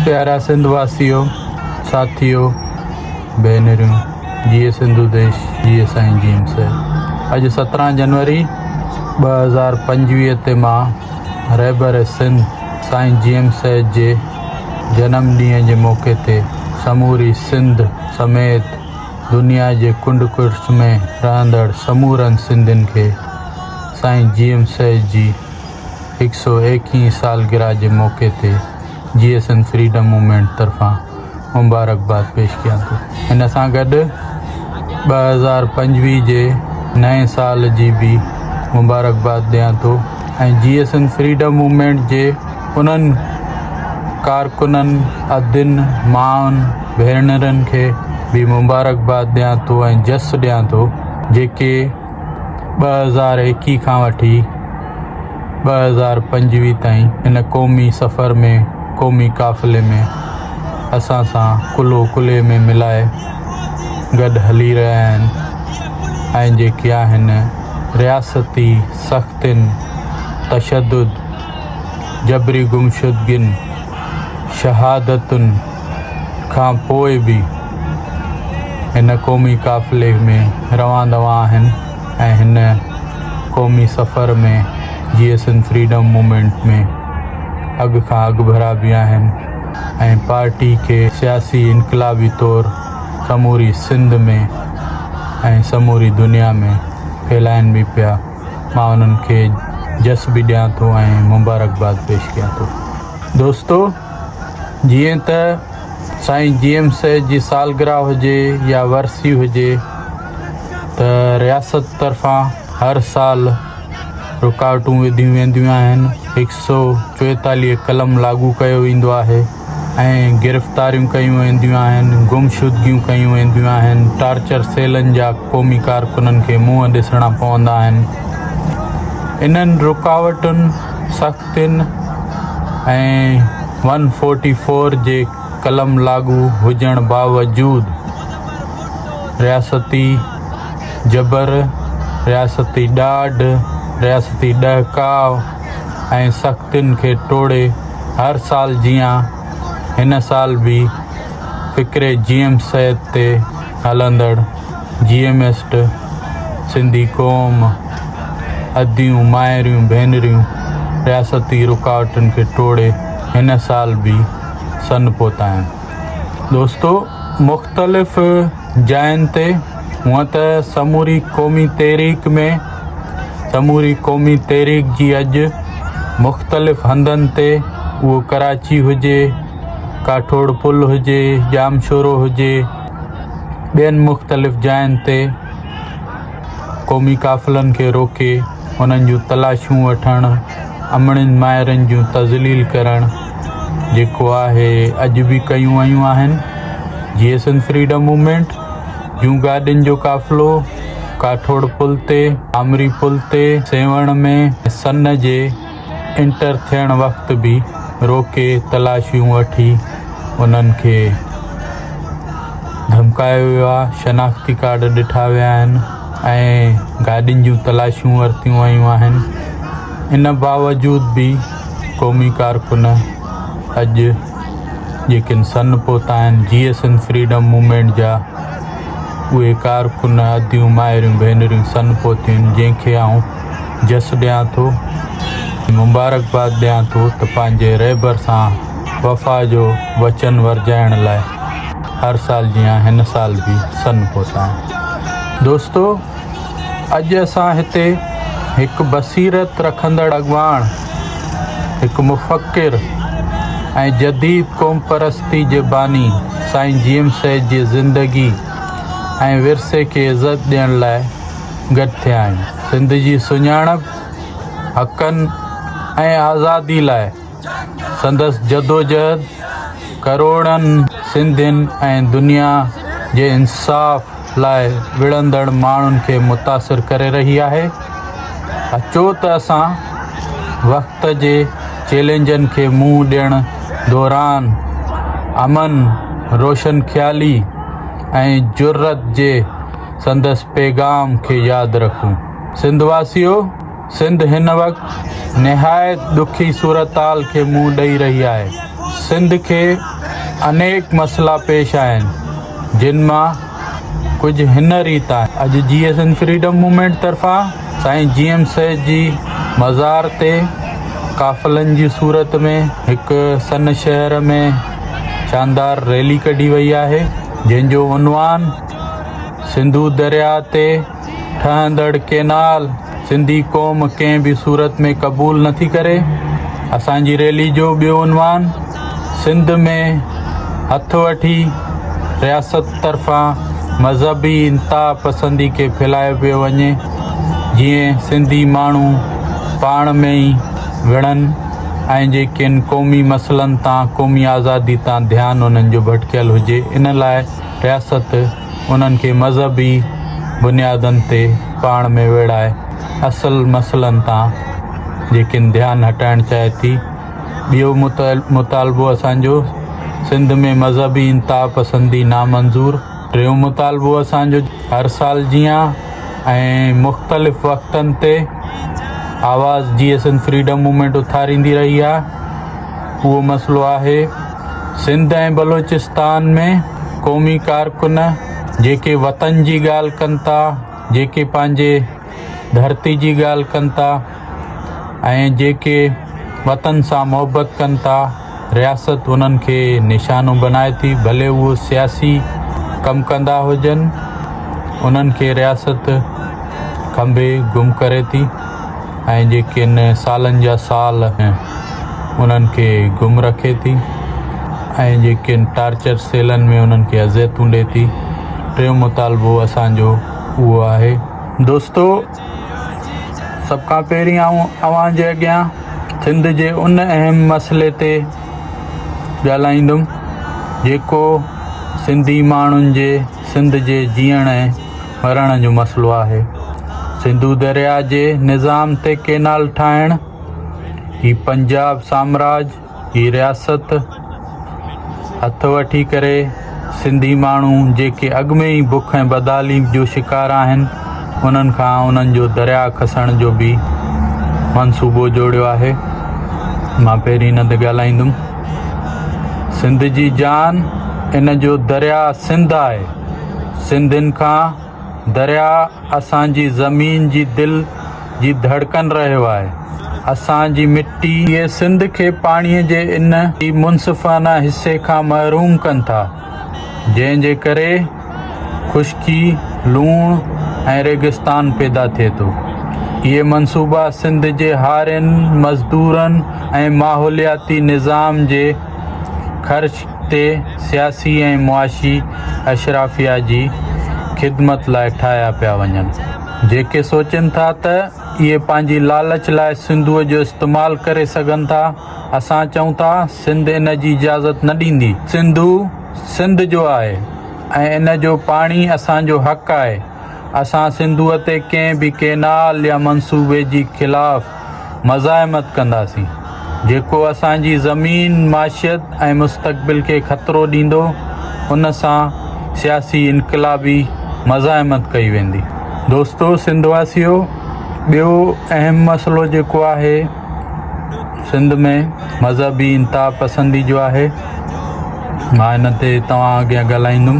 پيارا سنڌ واسيو، ساٿيو، ڀينريون، جيئي سنڌو ديش، جيئي سائين جي ايم سيد. اڄ 17 جنوري 2025 تي مان رهبر سنڌ سائين جي ايم سيد جي جنم ڏينهن جي موقعي تي سموري سنڌ سميت دنيا جي ڪنڊ ڪڙڇ ۾ رهندڙ سمورن سنڌين کي سائين جي ايم سيد جي هڪ سئو ايڪيهين سالگرهه جي موقعي تي جي ايس اين فريڊم موومينٽ طرفان مبارڪباد پيش ڪيان ٿو. ان سان گڏ 2025 جي نئين سال جي به مبارڪباد ڏيان ٿو ۽ جي ايس اين فريڊم موومينٽ جي انهن ڪارڪنن، ادين، مائن، ڀينرن کي به مبارڪباد ڏيان ٿو ۽ جس ڏيان ٿو جيڪي 2021 کان وٺي 2025 تائين هن قومي سفر ۾ قومي قافلي ۾ اسان سان ڪلهو ڪلهي ۾ ملائي گڏ هلي رهيا آهن ۽ جيڪي آهن رياستي سختين، تشدد، جبري گمشدگين، شهادتن کان پوء به هن قومي قافلي ۾ روان دوان آهن ۽ هن قومي سفر ۾ جي ايس اين فريڊم موومينٽ ۾ اڳ کان اڳڀرا به آهن ۽ پارٽي کي سياسي انقلابي طور سموري سنڌ ۾ ۽ سموري دنيا ۾ ڦهلائن به پيا. مان انهن کي جس به ڏيان ٿو ۽ مبارڪباد پيش ڪيان ٿو. دوستو جيئن ته سائين جي ايم سيد جي سالگرهه هجي يا ورسي هجي ته رياست طرفان هر سال رڪاوٽون وڌيون وينديون آهن، هڪ سئو چوئيتاليهه قلم لاڳو ڪيو ويندو آهي ۽ گرفتاريون ڪيون وينديون آهن، گمشدگيون ڪيون وينديون آهن، ٽارچر سيلن جا قومي ڪارڪنن کي منهن ڏسڻا پوندا آهن. انهن رڪاوٽن، سختين ۽ ون فورٽي فور جي قلم لاڳو هجڻ باوجود رياستي جبر، رياستي ڏاڍ، رياستي ڏهڪاء ۽ سختين کي ٽوڙي هر سال جيان هن سال به فڪر جي ايم سيد تي هلندڙ جي ايم ايسٽ سنڌي قوم، اديون، مائريون، ڀينريون رياستي رڪاوٽن کي ٽوڙي هن سال به سن پهتا آهن. دوستو مختلف جاين تي هونء ته سموري قومي تحريڪ ۾ سموري قومي تحريڪ جي اڄ مختلف هنڌن تي اهو ڪراچي هجي، ڪاٺوڙ پل هجي، ڄامشورو هجي، ٻين مختلف جاين تي قومي قافلن کي روڪي انهن جون تلاشيون وٺڻ، امڙين مائرن جون تذليل ڪرڻ جيڪو آهي اڄ به ڪيون ويون آهن. جيئي سنڌ فريڊم موومينٽ جون گاڏين جو قافلو ڪاٺوڙ پل تي، آمري پل تي، سيوهڻ ۾ سن جي انٽر ٿيڻ وقت به روڪي تلاشيون وٺي انهن کي ڌمڪايو ويو آهي، شناختي ڪارڊ ڏٺا ويا آهن ۽ گاڏين جون تلاشيون ورتيون ويون آهن. ان باوجود به قومي ڪارڪن اڄ جيڪي سن پهتا آهن جيئي سنڌ فريڊم موومينٽ جا اهي ڪارڪن اديون مائريون ڀينريون سن پهتيون آهن جنهن کي آئون جس ڏيان ٿو مبارڪباد ڏيان ٿو ته پنهنجي رهبر سان وفا جو وچن ورجائڻ لاء هر سال جيان هن سال به سن پهتا آهن. دوستو اڄ اسان هتي هڪ بصيرت رکندڙ اڳواڻ، هڪ مفڪر ۽ جديد قومپرستي جي باني سائين جي ايم سيد جي زندگي ۽ ورثي کي عزت ڏيڻ لاء گڏ ٿيا آهيون. سنڌ جي سڃاڻپ، حقن ۽ آزادي لاء سندس جدوجهد ڪروڙن سنڌين ۽ دنيا جي انصاف لاء وڙهندڙ ماڻهن کي متاثر ڪري رهي آهي. اچو ته اسان وقت جي چئلينجن کي منهن ڏيڻ دوران امن، روشن خيالي ۽ جرئت جي سندس پيغام کي ياد رکون. سنڌ واسيو! سنڌ هن وقت نهايت ڏکي صورتحال کي منهن ڏئي رهي آهي. سنڌ کي انيڪ مسئلا پيش آهن، جن مان ڪجهه هن ريت آهن. اڄ جي ايس اين فريڊم موومينٽ طرفان سائين جي ايم سيد جي مزار تي قافلن جي صورت ۾ هڪ سن شهر ۾ شاندار ريلي ڪڍي وئي آهي، جنهن جو عنوان سنڌو درياء تي ٺهندڙ ڪينال سنڌي قوم ڪنهن به صورت ۾ قبول نه ٿي ڪري. اسان جي ريلي جو ٻيو عنوان سنڌ ۾ هٿ وٺي رياست طرفان مذهبي انتها پسندي کي ڦهلايو پيو وڃي جيئن سنڌي ماڻهو پاڻ ۾ ئي وڙهن ۽ جيڪي قومي مسئلن تان قومي آزادي تان ڌيان انهن جو ڀٽڪيل هجي ان لاء رياست انهن کي مذهبي بنيادن تي پاڻ ۾ ويڙهائي اصل مسئلن تان جيڪن ڌيان هٽائڻ چاهي ٿي. ٻيو مطالبو اسان جو سنڌ ۾ مذهبي انتها پسندي نامنظور. ٽيون مطالبو اسان جو هر سال جيان ۽ مختلف وقتن تي آواز جيئي سنڌ فريڊم موومينٽ اٿاريندي رهي آهي اهو مسئلو آهي سنڌ ۽ بلوچستان ۾ قومي ڪارڪن جيڪي وطن جي ڳالهه ڪن ٿا، جيڪي پنهنجي ڌرتي جي ڳالهه ڪن ٿا ۽ جيڪي وطن سان محبت ڪن ٿا، رياست انهن کي نشانو بنائي ٿي، ڀلي اهو سياسي ڪم ڪندا هجن، انهن کي رياست کنڀي گم ڪري ٿي. ۽ جيڪي سالن جا سال انهن کي گم رکي ٿي ۽ جيڪي ٽارچر سيلن ۾ انهن کي اذيتون ڏي ٿي. ٽيون مطالبو اسان جو اهو آهي. دوستو سڀ کان پهرين آئون اوهان جي اڳيان سنڌ جي ان اهم مسئلي تي ڳالهائيندم جيڪو سنڌي ماڻهن جي سنڌ جي جيئڻ ۽ مرڻ جو مسئلو آهي. سنڌو درياء جي نظام تي ڪينال ٺاهڻ، هي پنجاب سامراج، هي رياست هٿ وٺي ڪري سنڌي ماڻهو جيڪي اڳ ۾ ئي بک ۽ بدحالي جو شڪار آهن، انهن کان انهن جو درياء کسڻ جو به منصوبو جوڙيو آهي. مان پهرين ان تي ڳالهائيندم. سنڌ جي جان ان جو درياء سنڌ آهي. سنڌين کان درياء اسان جي زمين جي دل جي ڌڙڪن رهيو آهي. اسان جي مٽي. اهي سنڌ کي پاڻي جي ان ئي منصفانه حصي کان محروم ڪن ٿا، جنهن جي ڪري خشڪي، لوڻ ۽ ريگستان پيدا ٿئي ٿو. اهي منصوبا سنڌ جي هارين، مزدورن ۽ ماحولياتي نظام جي خرچ تي سياسي ۽ معاشي اشرافيه جي خدمت لاء ٺاهيا پيا وڃن. جيڪي سوچين ٿا ته اهي پنهنجي لالچ لاء سنڌوء جو استعمال ڪري سگهن ٿا، اسان چئون ٿا سنڌ ان جي اجازت نه ڏيندي. سنڌو سنڌ جو آهي ۽ ان جو پاڻي اسان جو حق آهي. اسان سنڌوء تي ڪنهن به ڪينال يا منصوبي جي خلاف مزاحمت ڪنداسين، جيڪو اسان جي زمين، معاشيت ۽ مستقبل کي خطرو ڏيندو، ان سان سياسي انقلابي مزاحمت ڪئي ويندي. دوستو سنڌ واسيو ٻيو اهم مسئلو جيڪو آهي سنڌ ۾ مذهبي انتها پسندي جو آهي. مان ان تي توهان اڳيان ڳالهائيندم.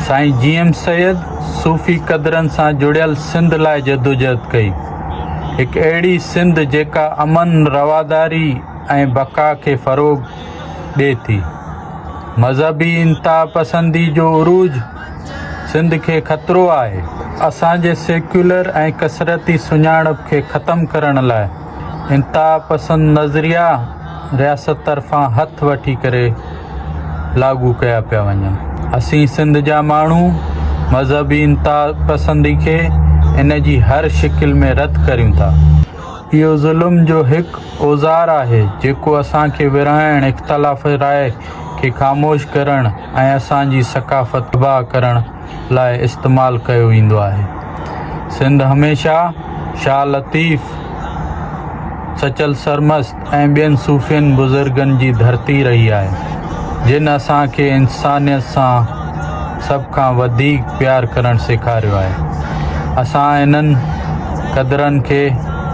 سائين جي ايم سيد صوفي قدرن سان جڙيل سنڌ لاء جدوجهد ڪئي. هڪ اهڙي سنڌ جيڪا امن، رواداري ۽ بقا کي فروغ ڏئي ٿي. مذهبي انتها پسندي جو عروج سنڌ کي خطرو آهي. اسان جي سيڪيولر ۽ ڪثرتي سڃاڻپ کي ختم ڪرڻ لاء انتها پسند نظريا رياست طرفان هٿ وٺي ڪري لاڳو ڪيا پيا وڃن. اسين سنڌ جا ماڻهو مذهبي انتها پسندي کي ان جي هر شڪل ۾ رد ڪريون ٿا. اهو ظلم جو هڪ اوزار آهي جيڪو اسان کي ورهائڻ، اختلاف راء کي خاموش ڪرڻ ۽ اسان جي ثقافت تباهه ڪرڻ لاء استعمال ڪيو ويندو آهي. سنڌ هميشه شاهه لطيف، سچل سرمست ۽ ٻين صوفين بزرگن جي ڌرتي رهي آهي، جن اسان کي انسانيت سان سڀ کان وڌيڪ پيار ڪرڻ سيکاريو آهي. اسان انهن قدرن کي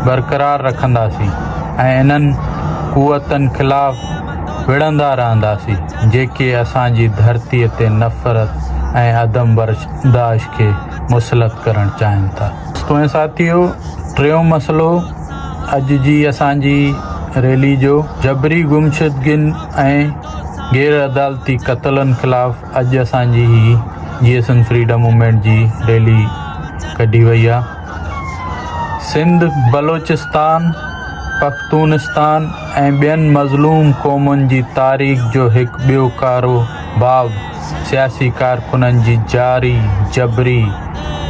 برقرار رکنداسين ۽ انهن قوتن خلاف وڙهندا رهنداسين جيڪي اسان جي ڌرتي تي نفرت ۽ عدم برداشت کي مسلط ڪرڻ چاهين ٿا. دوستو ۽ ساٿيو ٽيون مسئلو اڄ جي اسان جي ريلي جو جبري گمشدگين ۽ غير عدالتي قتلن خلاف اڄ اسان جي هي جي ايس اين فريڊم موومينٽ جي ريلي ڪڍي وئي آ. سنڌ، بلوچستان، پختونستان ۽ ٻين مظلوم قومن جي تاريخ جو هڪ ٻيو ڪارو باب سياسي ڪارڪنن جي جاري جبري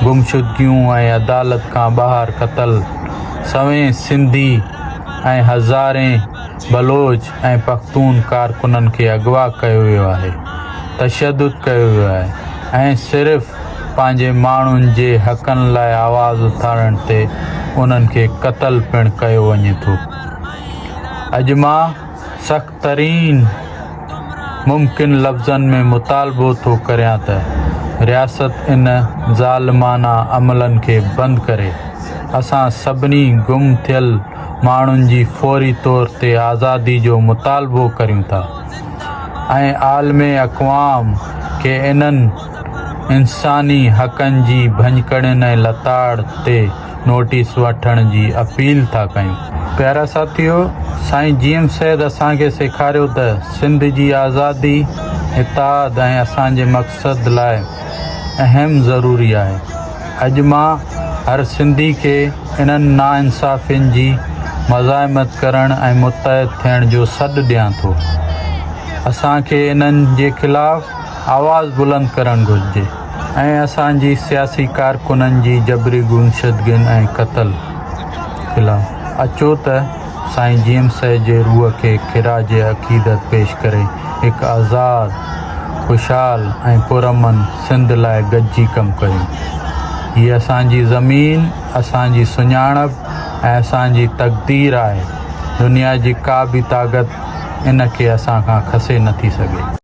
گمشدگيون ۽ عدالت کان ٻاهر قتل، سوين سنڌي ۽ هزارين بلوچ ۽ پختون ڪارڪنن کي اغوا ڪيو ويو آهي، تشدد ڪيو ويو آهي ۽ صرف پنهنجي ماڻهن جي حقن لاء آواز اٿارڻ تي انهن کي قتل پڻ ڪيو وڃي ٿو. اڄ مان سخت ترين ممڪن لفظن ۾ مطالبو ٿو ڪريان ته رياست ان ظالمانه عملن کي بند ڪري. اسان سڀني گم ٿيل ماڻهن جي فوري طور تي آزادي جو مطالبو ڪريون ٿا ۽ عالمي اقوام کي انهن انساني حقن جي ڀڃڪڙين ۽ لتاڙ تي نوٽيس وٺڻ جي اپيل ٿا ڪيون. پيارا ساٿيو! سائين جي ايم سيد اسان کي سيکاريو ته سنڌ جي آزادي، اتحاد ۽ اسان جي مقصد لاء اهم ضروري آهي. اڄ مان هر سنڌي کي انهن ناانصافين جي مزاحمت ڪرڻ ۽ متحد ٿيڻ جو سڏ ڏيان ٿو. اسان کي انهن جي خلاف آواز بلند ڪرڻ گهرجي ۽ اسان جي سياسي ڪارڪنن جي جبري گمشدگين ۽ قتل خلاف اچو ته سائين جي ايم سيد جي روح کي خراج عقيدت پيش ڪري هڪ آزاد، خوشحال ۽ پرامن سنڌ لاء گڏجي ڪم ڪريون. هي اسان جي زمين، اسان جي سڃاڻپ ۽ اسان جي تقدير آهي. دنيا جي ڪا به طاقت ان کي اسان کان کسي نٿي سگهي.